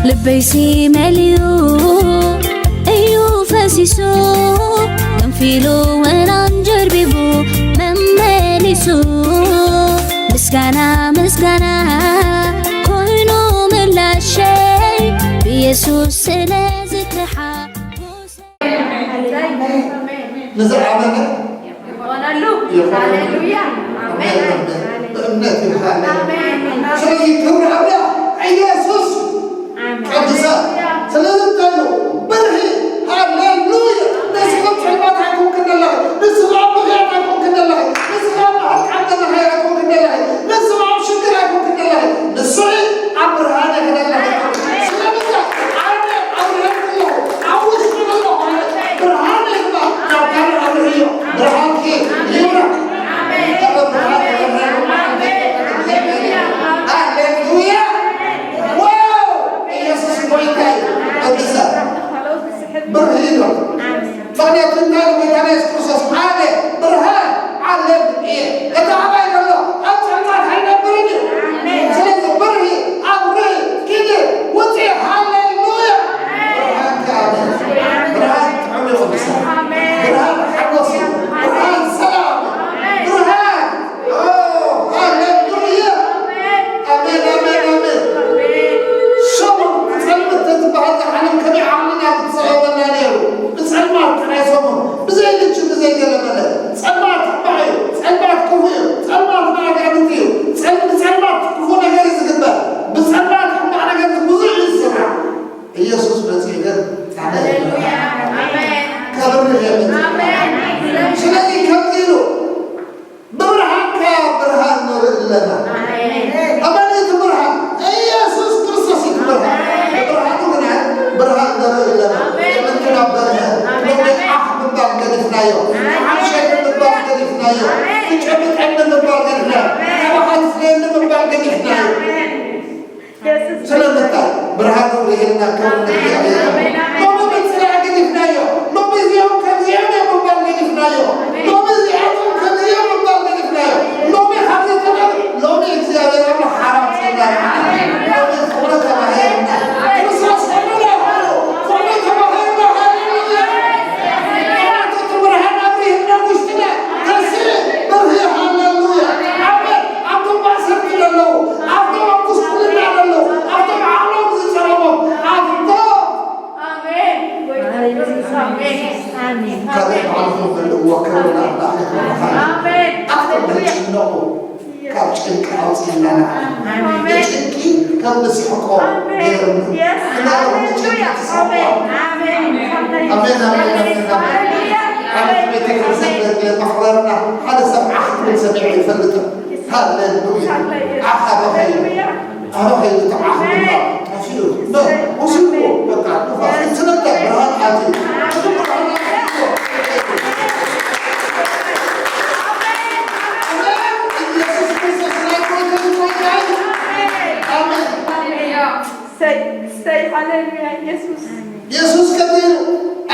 ልበይሲ መሊኡ እዩ ፈሲሱ፣ ገንፊሉ እውን ኣንጀርቢቡ መመሊሱ። ምስጋና ምስጋና ኮይኑ ምላሸይ፣ ብየሱስ ስለ ዝክሓ። ንዝኣመነ ይኾነሉ። ይኾነሉ። ሃሌሉያ። ኣሜን። ኣሜን። ብእምነት ይብሃል። ኣሜን። ስለዚ ክብሪ ኣምላኽ ኢየሱስ ኣሜን። ቅዱሳን። ስለዚ እንታይ ኢሉ? ብርሂ። ሃሌሉያ። ንስኻ ኣብ ጸልማት ኣይኮንክን ዘለኻ። ንስኻ ኣብ ብኽያት ኣይኮንክን ዘለኻ። ንስኻ ኣብ ማሕቃን ዘለኻ ኣይኮንክን ዘለኻ። ንስኻ ኣብ ሽግር ኣይኮንክን ዘለኻ። ንሱ ኣብ ብርሃን ኢኻ ዘለኻ። ስለምንታይ? ኣነ ኣብርሀት ኣለኹ። ኣብ ውሽጢ ዘለኹ ብርሃን ኢኻ። ናብ ካልእ ኣብርህዮ። ብርሃንኪ ይብራህ። ሃሌሉያ። ዋው! ኢየሱስ ጎይታ እዩ። ቅዱሳን፣ ብርሂ እዩ። ምኽንያቱ እንታይ ኢሉ ጎይታና የሱስ ክርስቶስ? ኣነ ብርሃን ዓለም እየ። እቲ ኣባይ ዘሎ ኣብ ጸልማት ኣይነብርን እዩ። ስለዚ ብርሂ ኣብርሂ፣ ኪዲ ውጺ። ሃሌሉያ። ብርሃን ከኣ ብርሃን ጥዑም እዩ። ቅዱሳን፣ ብርሃን ሓጎስ እዩ። ብርሃን ሰላም እዩ። ብርሃን ሃሌሉያ። ኣሜን፣ ኣሜን፣ ኣሜን። ሰሙን ብጸልማት ተትበሃል እዛ ዓለም ከመይ ዓቕልና ምተጸበበና ነይሩ? ብጸልማት ጥራይ ሰሙን። ብዘይ ልጅ፣ ብዘይ ገለመለ። ጸልማት ሕማቕ እዩ። ጸልማት ክፉእ እዩ። ጸልማት ንኣጋንንቲ እዩ። ጸል-፣ ብጸልማት ክፉእ ነገር እዩ ዝግበር። ብጸልማት ሕማቕ ነገር ብዙሕ እዩ ዝስራሕ። ኢየሱስ መጺኡ ግን ሃሌሉያ። ኣሜን። ከብርህ የብሉ። ኣሜን። ስለዚ ከምዚ ኢሉ ብብርሃንካ ብርሃን ንርኢ ኣለና። ኣሜን። ኣበይ እቲ ብርሃን? ኢየሱስ ክርስቶስ እዩ እቲ ብርሃን። ብብርሃኑ ግና ብርሃን ንርኢ ኣለና። ኣሜን። የመንትና በርሀ። ኣሜን። ሎሚ ኣሜን። ዓኽ ምባል ገዲፍናዮ። ኣሜን። ዓሸግ ምባል ገዲፍናዮ። ኣሜን። ትጨብጠኒ ምባል ገዲፍናዮ። ኣሜን። ካባኻ ትፍለየኒ ምባል ገዲፍናዮ። ኣሜን። ስለምንታይ? ብርሃኑ ርኢና። ክብሪ ንእግዚኣብሔር። ሎሚ ምጽላእ ገዲፍናዮ። ሎሚ እዚኦም ከምዚኦም እዮም ምባል ገዲፍናዮ። ሎሚ እዚኣቶም ከምዚኦም ምባል ገዲፍናዮ። ሎሚ ካብዚ ጥበብ፣ ሎሚ እግዚኣብሔር ኣምላኽ ሓራ ኣውጺእና። ሎሚ ፍቕሪ ተማሂርና። ክርስቶስ ፍቕሪ እዩ። ፍቕሪ ተማሂርና። ሃሌሉያ። እቲ ብርሃን ኣብሪህና ውሽጥና። ተስእ በርሂ። ሃሌሉያ። ኣሜን። ኣብቶም ማእሰርቲ ዘለዉ፣ ኣብቶም ኣብ ጉስቁልና ዘለዉ፣ ኣብቶም ዓቕሎም ዝጸበቦም፣ ኣብቶም ኣሜን። ኣሜን። ካልእ ባዕልኹም በልዕዎ፣ ክብሪ ንኣምላኽ ይኹን። ኣሜን። ኣብቶም ዝጭነቑ ካብ ጭንቂ ኣውጽእና። ኣሜን። ብጭንቂ ከም ንስሕቆ ኣሜን። ገይሩኒ። የስ። እናለኹም ብጭንቂ ሃሌሉያ። ትስሕቁ። ኣሜን። ኣሜን። ኣሜን፣ ኣሜን፣ ኣሜን፣ ኣሜን። ሃሌሉያ። ኣብ ቤተ ክርስቲያን መኽበርና ሓደ ሰብ ዓኽ ክብል ሰሚዐ ይፈልጥ። ሃሌሉያ። ሃሌሉያ። ዓኽ ኣበኸ እዩ። ሃሌሉያ። ኣበኸ እዩ። እቲ ዓኽ ድማ ጠፊኡ። በ-፣ ወሲድዎ። በቃ ንፋስ። ስለምንታይ? ብርሃን ኣትዩ። እቲ ብርሃን ኣትዩ። ኣሜን። ኢየሱስ ክርስቶስ ናይ ጎይታ እዩ። ኣሜን። እሰይ፣ እሰይ፣ ሃሌሉያ፣ ኢየሱስ። የሱስ ከምዚ ኢሉ፣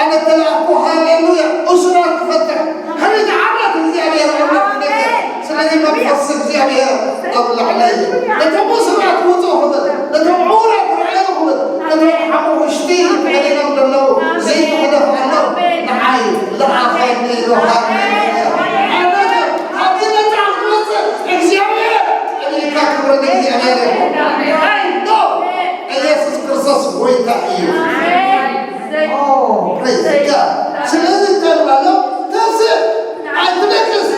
"ኣነ እተላእኩ፣ ሃሌሉያ፣ እሱራት ክፈትሕ፣ ሕርጅ ዓራት እግዚኣብሔር ኣምላኽ ክነግር። ስለዚ መንፈስ እግዚኣብሔር ኣብ ላዕለይ እዩ። ነቶም እሱራት ውጹ ክብል፣ ነቶም ዕዉራት ርኣዩ ክብል፣ ነቶም ሓሙሽቲ ተኸዲኖም ዘለዉ ዘይትሕደፍ ኣሎ፣ ንዓይ ለኣኸኒ" ኢሉ። ሃሌሉያ። ኣነ ኣብዚ መጽሓፍ ክመጽእ እግዚኣብሔር ጠቢካ ክብሪ ንእግዚኣብሔር እዩ። ኣይ፣ ኖ። ኢየሱስ ክርስቶስ ጎይታ እዩ። ኣሜን። ኦ፣ ፕሬዝ ጋድ። ስለዚ እንታይ ብላሎ? ተስእ፣ ኣይትነክስ፣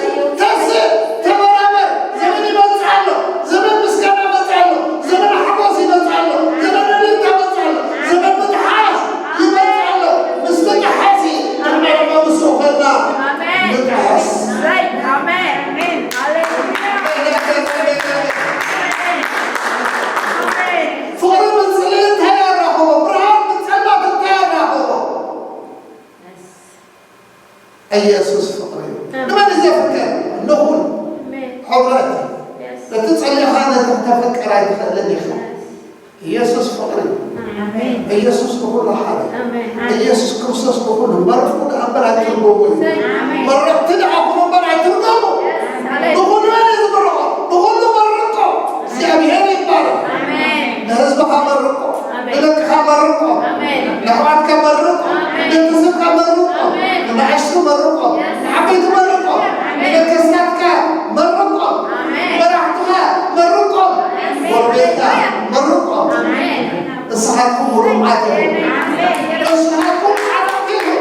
ተስእ፣ ተበራበር። ዘመን ይመጽእ ኣሎ። ዘመን ምስጋና ይመጽእ ኣሎ። ዘመን ሓጎስ ይመጽእ ኣሎ። ዘመን እልልታ ይመጽእ ኣሎ። ዘመን ምጥሓስ ይመጽእ ኣሎ። ምስ ተጠሓሲ፣ ንሕና ድማ ምስኡ ኮይንና ኣሜን። ንጥሓስ። ኣሜን። ኣሜን። ሃሌሉያ። ኣሜን፣ ኣሜን፣ ኣሜን፣ ኣሜን። ኣሜን። ፍቕሪ ምጽልኢ እንታይ ኣራኸቦ? ብርሃን ምጸልማት እንታይ ኣራኸቦ? ኢየሱስ ፍቕሪ እዩ። ኣሜን። ንመን እዩ ዘፍቅር? ንኹሉ። ኣሜን። ሕብረት። የስ። ነቲ ጸሊኻ ነቲ ክተፍቅር ኣይትኽእልን ኢኻ። የስ። ኢየሱስ ፍቕሪ እዩ። ኣሜን። ኢየሱስ ንኹሉ ሓደ። ኣሜን። ኢየሱስ ክርስቶስ ንኹሉ መርቑ ከኣ እምበር ኣይትርጎሙ እዩ። ኣሜን። መረቕቲ ደኣ ኩኑ እምበር ኣይትርጎሙ። የስ። ኣሜን። ንኹሉ እየ ዝምርቖ። ንኹሉ መርቆ። እግዚኣብሔር ይባረክ። ኣሜን። ንህዝብኻ መርቆ። ኣሜን። ንደቅኻ ንኣሕዋትካ መርቆም፣ ንቤተሰብካ መርቆም፣ ንናእሽቱ መርቆም፣ ንዓበይቲ መርቆም፣ ንነገስታትካ መርቆም፣ መራሕትኻ መርቆም፣ ጎረቤትካ መርቆም። ንስኻትኩም ምሩቓት ኢኹም። ንስኻትኩም ዓራት ኢኹም።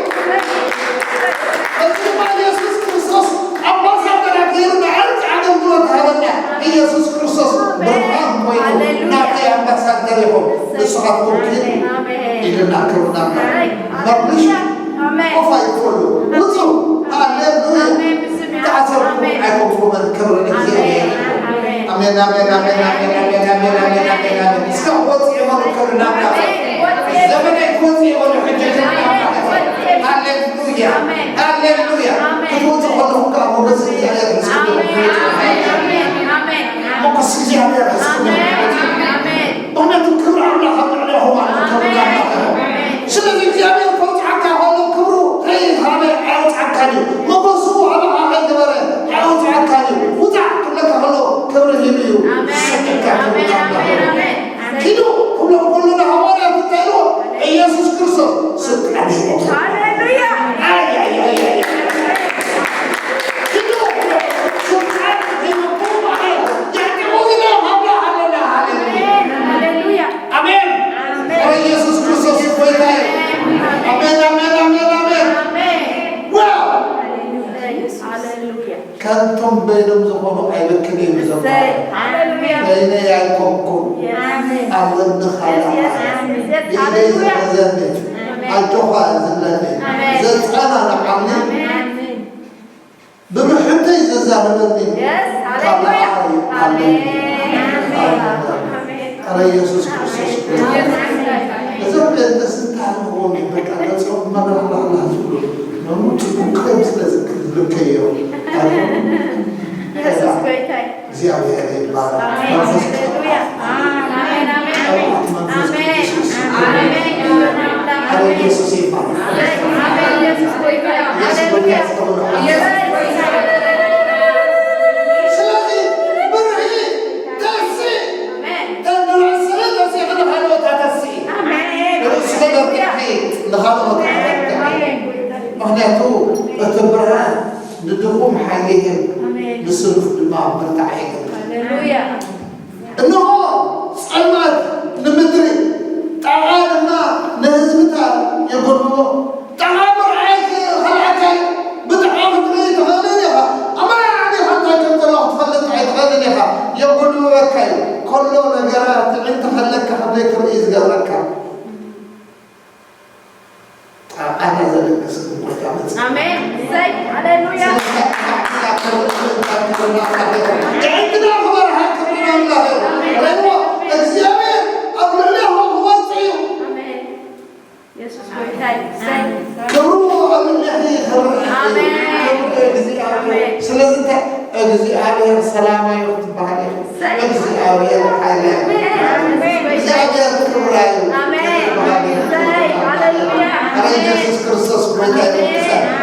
እዚ ድማ ኢየሱስ ክርስቶስ ኣምባሳደራት ገይሩ ንዕርቂ ኣገልግሎት ሃበና። ኢየሱስ ክርስቶስ ብርሃን ኮይኑ ናተይ ኣምባሳደር ኢኹም። ንስኻትኩም ግን ኢልና ክብርና መብልሽ ኮፍ ኣይትበሉ። ውጹ። ሃሌሉያ። ተኣሰርኩም ኣይኮንኩምን። ክብሪ ንእግዚኣብሔር። ኣሜን፣ ኣሜን፣ ኣሜን፣ ኣሜን፣ ኣሜን፣ ኣሜን፣ ኣሜን፣ ኣሜን፣ ኣሜን። እስከ ክወጽእ የመኑ ክብሪ ናብና። ዘመነይ ክወጽእ የመኑ ሕጂ ክብሪ ናብና። ሃሌሉያ፣ ሃሌሉያ። ክትወጹ ከለኹም ከዓ ሞገስ እግዚኣብሔር ምስኩም ይኹን። ሞገስ እግዚኣብሔር ምስኩም ይኹን። ምኽንያቱ ክብሪ ኣምላኽ ኣብ ልዕሌኹም ኣሎ። ክብሪ ናብና። ስለዚ እግዚኣብሔር ከውፅዓካ ከሎ ክብሩ ከይሃበ ኣየውፅዓካን እዩ። ሞገሱ ኣባኻ ከይገበረ ኣየውፅዓካን እዩ። ውፃእ ክብለካ ከሎ ክብሪ ሂቡ እዩ። ኣሜን። ሰደካ ክብሪ ኣሜን፣ ኣሜን፣ ኣሜን። ኪዱ ክብሎም ከሎ ንሃዋርያት እንታይ ኢልዎ? ኢየሱስ ክርስቶስ ስልጣን ሂቦ። ሃሌሉያ። ኣይ፣ ኣይ፣ ኣይ፣ ኣይ። ኪዱ ስልጣን ሂቡ። ያዕቆብ ኢለ ሃብላ ኣለና። ሃሌሉያ። ኣሜን፣ ሃሌሉያ። ኣሜን። ኣረ ኢየሱስ ክርስቶስ ጎይታ እዩ። ኣሜን፣ ኣሜን፣ ኣሜን፣ ኣሜን። ኣሜን። ዋው! ሃሌሉያ። ከንቶም በይኖም ዝኾኑ ኣይበክን እዩ። እሰይ፣ ሃሌሉያ። በይነይ ኣይኮንኩን። ኣሜን። ኣብ ጎንኻ የስ፣ የስ፣ ኣለኹ። የስ፣ የስ። ብኢደይ ሃሌሉያ። ዝሕዘኒ፣ ኣሜን። ኣጆኻ ዝብለኒ፣ ኣሜን። ዘጸናንዓኒ፣ ኣሜን። ብምሕተይ ዘዛረበኒ የስ፣ ካብ ሃሌሉያ። ንዓይ ኣለ። ኣሜን። ኣረ ኢየሱስ ክርስቶስ። እዞም ጴንጠ ስንታን ሆኑ በቃ ገጾም መራሕራሕራሕ ዝብሉ። መሙ ጽቡቅ ክሬም ስለ ዝልከዮ። ኢየሱስ ጎይታይ። እግዚኣብሔር ይባረክ። ኣሜን። መንፈስ ሃሌሉያ። ኣሜን፣ ኣሜን። ቅዱስ። ኣሜን። ኣረ ኢየሱስ ይባረክ። ኣሜን። ኢየሱስ ጎይታ። ኢየሱስ ጎይታ። ኢየሱስ ጎይታ። ስለዚ ብርሂ ተሲ ኣሜን። ተንብሎ ስለ ተሲ ክንኻልኦታ ተሲ ኣሜን። ርእሱ ተበርትዒ ንኻልኦት ኣበርትዒ። ኣሜን። ምኽንያቱ እቲ ብርሃን ንድኹም ሓይሊ ይህብ፣ ኣሜን። ንስኑፍ ድማ ብርታዕ ይህብ። ሃሌሉያ። እንሆ ጸልማት ንምድሪ፣ ጣቓ ድማ ንህዝብታት የጎድቦ። ጣቓ ምርኣይ ከልኣካ እዩ። ብጣዕሚ ክትርኢ ትኽእልን ኢኻ። ኣመና ኣዕኒኻ እንታይ ከም ዘሎ ክትፈልጥ ኣይትኽእልን ኢኻ። የጉልበካ እዩ። ከሎ ነገራት ጥዕንቲ ከለካ ከም ዘይትርኢ ዝገብረካ። ጣቓና ዘደቅስ ግን ጎይታ መጽእ። ኣሜን። እሰይ። ሃሌሉያ። ስለዚ ኣምላኽና ክብሪ፣ ክብሪ፣ ክብሪ ኣምላኽ እዩ። ጥዕንትና ክበርሃ ክብሪ ኣምላኽ እዩ። ረእይዎ፣ እግዚኣብሔር ኣብ ልዕሌኹም ክወጽእ እዩ። ኣሜን። የሱስ ጎይታይ። ክብሩ ኣብ ልዕሌኺ ይኸብር። ኣሜን። ክብሪ እግዚኣብሔር። ኣሜን። ስለዚ እንታይ እግዚኣብሔር ሰላማይ እዩ ክትበሃል ኢኺ። እሰይ። እግዚኣብሔር ሓይላይ እዩ። ኣሜን። እግዚኣብሔር ክብራይ እዩ ኣሜን። ክትበሃል ኢኺ። እሰይ። ሃሌሉያ። ኣረ ኢየሱስ ክርስቶስ ጎይታ እዩ።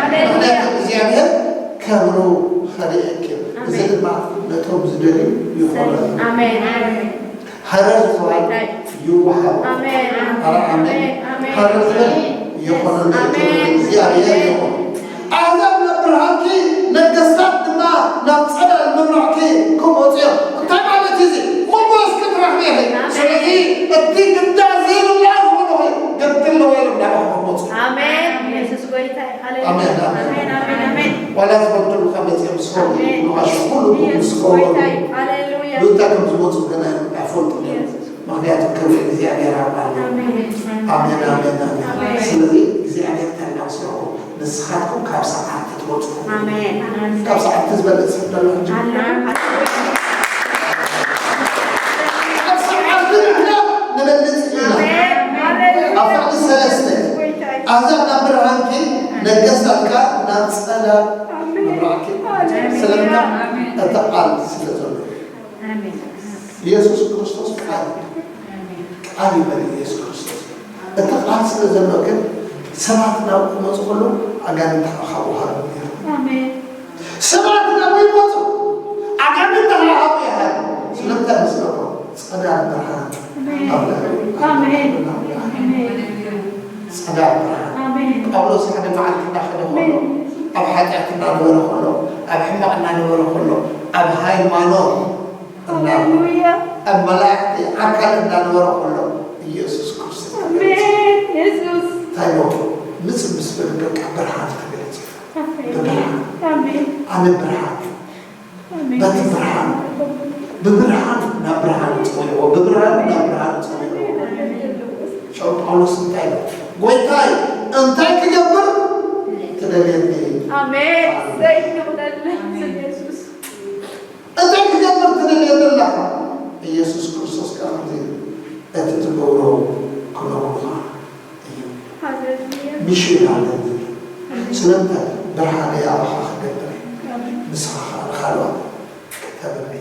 ኣሜን። ምኽንያቱ እግዚኣብሔር ክብሩ ከርእየኪ እዩ። እዚ ኣሜን። ድማ ነቶም ዝደልዩ ይኾነሉ። ኣሜን። ሃረር ዝበሃል ይወሃብ። ኣሜን። ኣረ ኣሜን። ኣሜን። ሃረር ዝበል ይኾነሉ። ኣሜን። እግዚኣብሔር ይኹን። ኣሕዛብ ናብ ብርሃንኪ፣ ነገስታት ድማ ናብ ጸዳል መብራዕኪ ክመጹ እዮም። እንታይ ማለት እዩ እዚ? ሞጎስ ክትረኽቢ ኢኺ። ኣሜን። ስለዚ እቲ ግዳ ዘይብላ ዝኾነ ኾይ ግድል ንበይኖም ናባኹም ክመጹ። ኣሜን። የሱስ ጎይታ። ሃሌሉያ። ኣሜን፣ ኣሜን። ኣሜን፣ ኣሜን፣ ኣሜን። ዋላ ዝበደሉኻ መጺኦም ስኸሩ ኣሜን። ንዋሽ ኩሉ ኢየሱስ ምስኸሩ ጎይታይ። ሃሌሉያ። ሉታ ከም ዝመጹ ገና ኣይፈልጡን እዮም። ኢየሱስ። ምኽንያቱ ክብሪ እግዚኣብሔር ኣብ ኣሎ። ኣሜን። ኣሜን፣ ኣሜን፣ ኣሜን። ኣሜን። ስለዚ እግዚኣብሔር ተላው ስረኹ ንስኻትኩም ካብ ሰዓርቲ ትወጽኡ። ኣሜን። ካብ ሰዓርቲ ዝበለጽ ሰብ ደሎ እንጂ። ኣሜን። ካብ ሰዓርቲ ንሕና ንበልጽ ኢና። ኣሜን። ኣብ ፍቕዲ ሰለስተ ኣሕዛብ ናብ ብርሃንኪ፣ ነገስታት ከኣ ናብ ጸላም ኣሜን። ምብራቕኪ። ኣሜን። ስለምንታይ? ኣሜን። እቲ ቃል ስለ ዘሎ። ኣሜን። ኢየሱስ ክርስቶስ ቃል እዩ። ኣሜን። ቃል ይበል ኢየሱስ ክርስቶስ። እቲ ቃል ስለ ዘሎ ግን ሰባት ናብኡ ክመጹ ከለዉ ኣጋንንት ካብኡ ይሃርቡ ነይሮም። ኣሜን። ሰባት ናብኡ ይመጹ፣ ኣጋንንት ካብኡ ይሃርቡ። ስለምንታይ መስለኩም? ጸዳል ብርሃን ኣሜን። ኣብ ልዕሊ ኣሜን። ኣሜን። ኣምላኽ ብርሃን። ጳውሎስ ሓደ መዓልቲ እናኸደ ከሎ፣ ኣብ ሓጢኣት እናነበረ ከሎ፣ ኣብ ሕማቕ እናነበረ ከሎ፣ ኣብ ሃይማኖት እናነበረ፣ ኣብ መላእኽቲ ኣካል እናነበረ ከሎ፣ ኢየሱስ ክርስቶስ ተገለጸ። እንታይ ነው? ምጽእ ምስ በለ በቃ ብርሃን ተገለጸ። ብብርሃን፣ ኣነ ብርሃን፣ በቲ ብርሃን፣ ብብርሃን ናብ ብርሃን ጸዊዕዎ፣ ብብርሃን ናብ ብርሃን ጸዊዕዎ። ሽዑ ጳውሎስ እንታይ ኢሉ? ጎይታይ፣ እንታይ ክገብር ትደልየኒ? ኣሜን። ኣሜን። ዘይንኽደል ስም የሱስ። እንታይ ክገብር ትደልየኒ ኣለኻ? ኢየሱስ ክርስቶስ ከኣ ከምዚ ኢሉ፣ እቲ ትገብሮ ክነግሩኻ እዮም። ሃሌሉያ። ምሽት ኣለ ዝብል። ስለምንታይ? ብርሃነይ ኣባኻ ክገብር እየ። ኣሜን። ንስኻ ከኣ ንኻልኦት ክተብል።